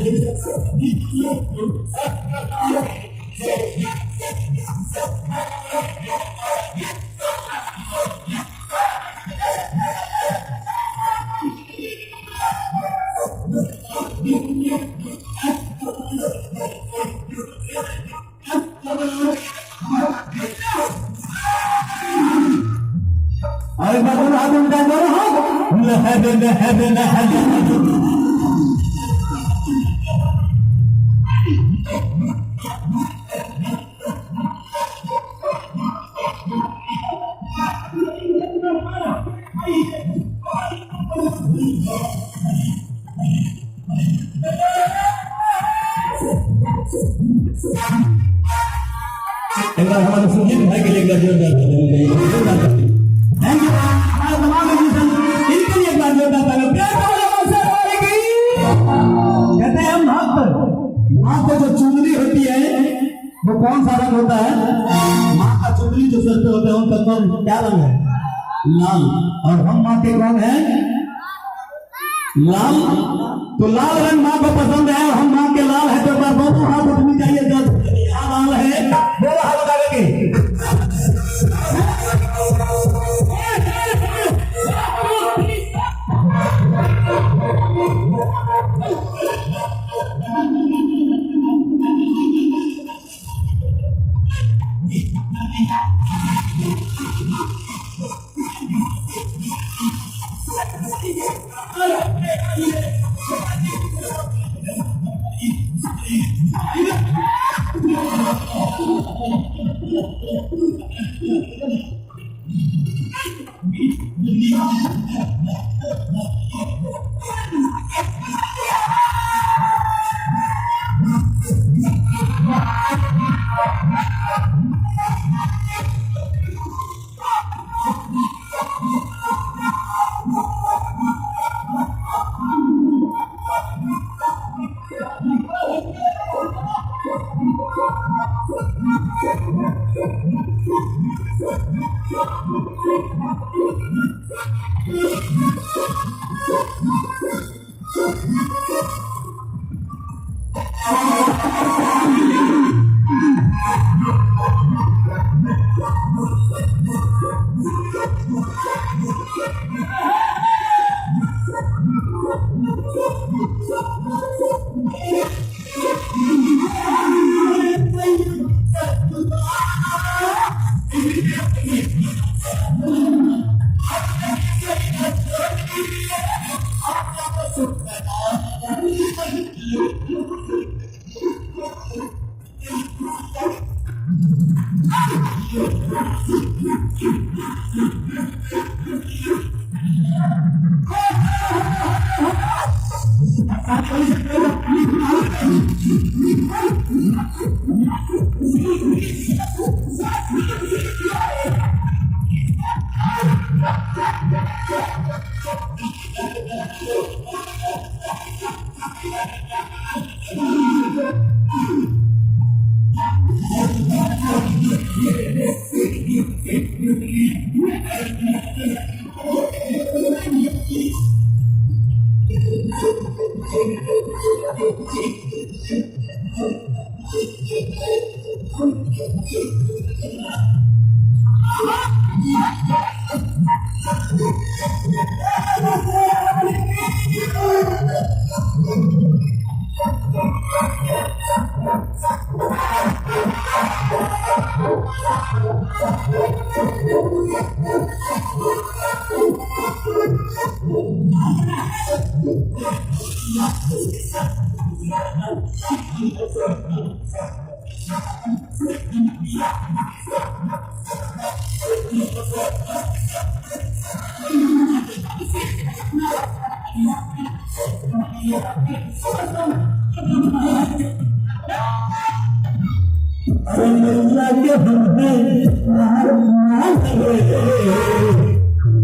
और एक बार दोनों हाथ उठा, दोनों हाथ। लहर लहर लहर। एक बार हमारे सुजीत भाई के लिए एक बार जोरदार जोरदार। Thank you. हमारे तमाम म्यूजिशियन, इनके लिए एक बार जोरदार तालियां। प्यार से बोलो मौसा वाले की। कहते हैं हम भक्त, माँ को जो चुनरी होती है वो कौन सा रंग होता है? माँ का चुनरी जो सर पे होता है, उनका कौन क्या रंग है? लाल। और हम माँ के कौन है? लाल। तो लाल रंग माँ को पसंद है और हम माँ के लाल है, तो एक बार दोनों हाथ उठनी चाहिए। जब यहाँ लाल है, दोनों हाथ उठा करके।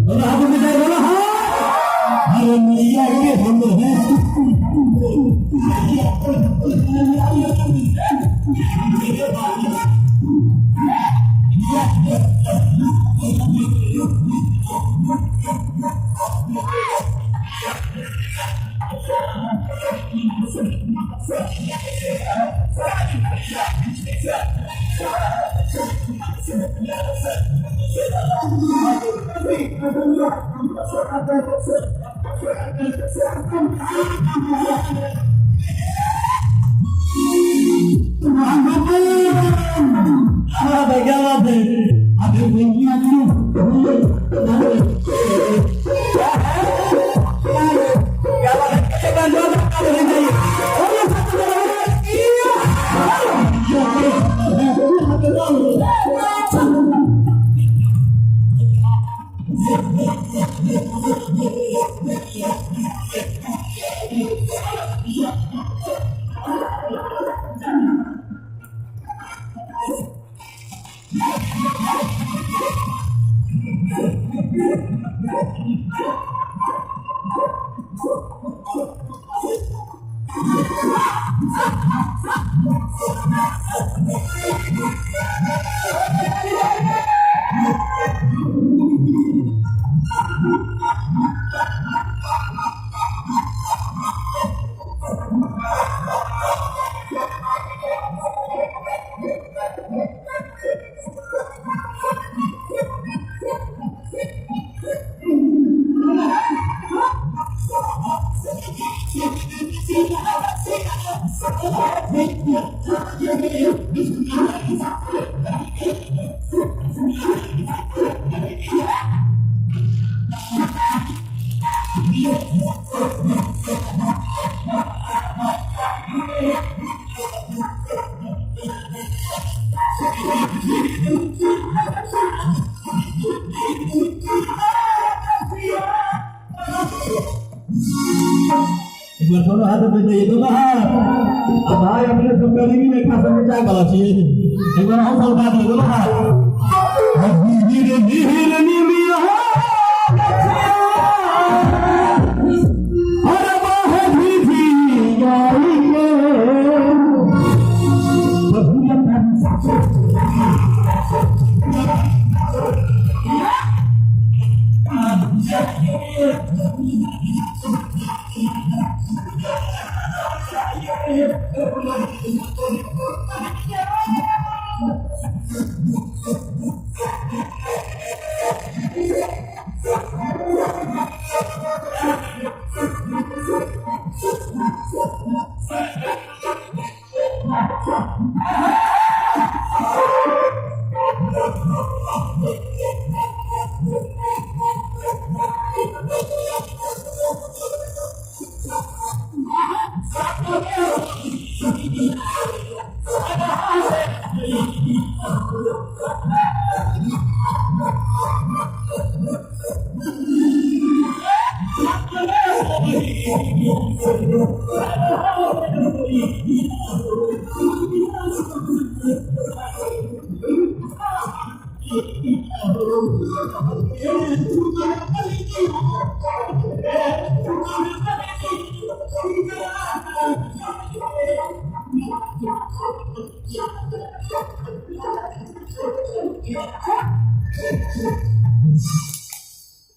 बोलो हाथ उठा, बोलो हाँ। अरे मैया के हम हैं। हाँ भाई, क्या बात है। क्या बात है, एक बार जोरदार ताली होनी चाहिए। और ये सब एक बार दोनों हाथ में चाहिए, दोनों हाथ। अब भाई अपने सब गरीबी रेखा से क्या गलत चाहिए, एक बार हम सब उठा दो दोनों हाथ। धीरे धीरे निमिया अरे बाह धीरे गाई के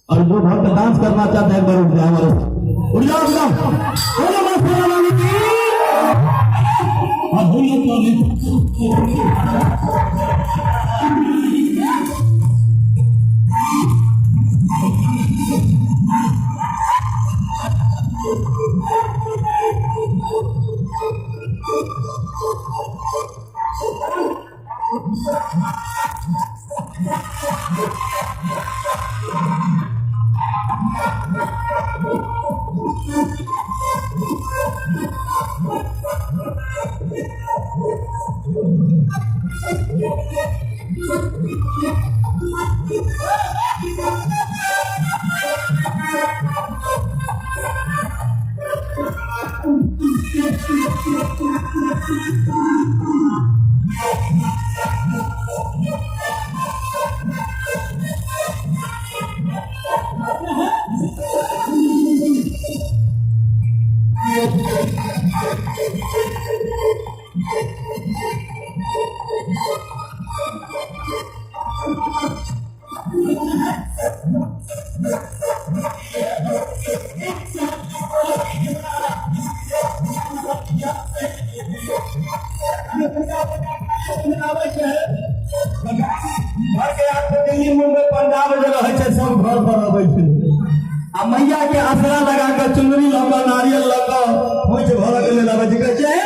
और जो भक्त डांस करना चाहते हैं एक बार उठ जाए हमारे साथ। उठ जाओ, उठ जाओ। बोलो मास्टर वाली की। और बोलो तो। आबै छै घर के आठ दिल्ली मुंबई पंजाब जे रहै छै सब घर पर अबै छै आ मैया के आसरा लगा के चुनरी लऽ कऽ नारियल लऽ कऽ खोंइछ भरऽ के लेल अबै छै। कहै छै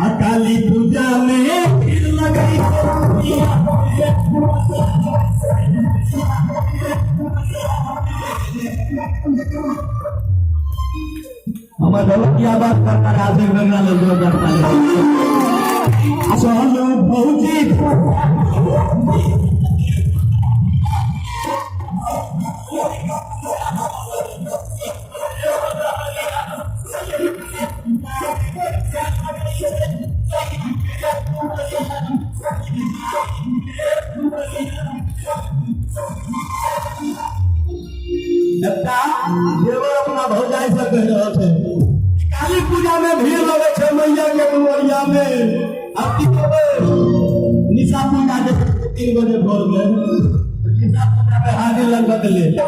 आ काली पूजा में भीड़ लगै छै। हमर ढोलकिया बात करता रहा से गंगा लेल जोरदार ताली। चलू भौजी। एकटा देवर अपना भौजाई से कहि रहल छै, काली पूजा में भीड़ लगै छै मैया के दुआरिया में, अब की करबै? निशा पूजा के 3 बजे भोर में निशा पूजा में हाजिर लगबऽ के लेल आ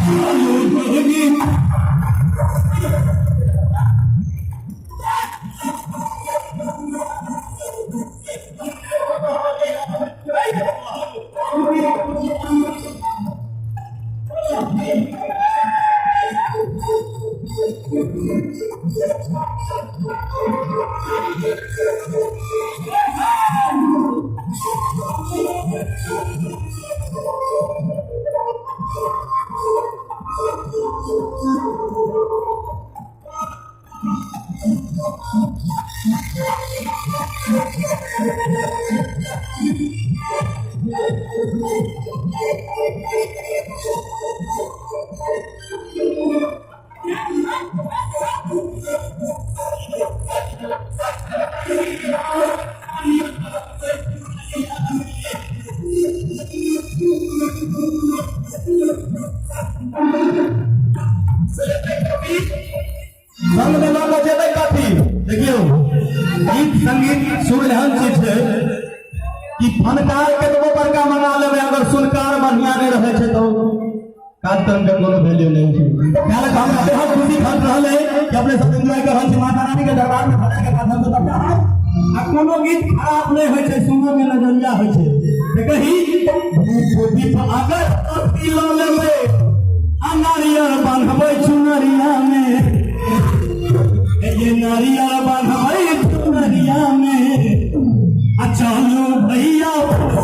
चलू भौजी। संग में लऽ कऽ जेबै कथी? देखियौ, गीत संगीत सुर एहन चीज छै कि फनकार केतबो बड़का मंगा लेबै, अगर सुनकार बढ़िया नहि रहै छै तऽ कार्यक्रम के कोनो वैल्यू नहि छै। काल्हि हमरा बेहद खुशी भऽ रहल है कि अपने सब एंजॉय कर रहल छी माता रानी के दरबार में भजन के माध्यम से। सबटा आ कोनो गीत खराब नहि होइ छै, सुनऽ के नजरिया होइ छै। तऽ कही धूप दीप अगर अथी लऽ लेबै आ नारियल बान्हबै चुनरिया में, ये नारियल बान्हबै चुनरिया में, आ चलू भैया बोलिए।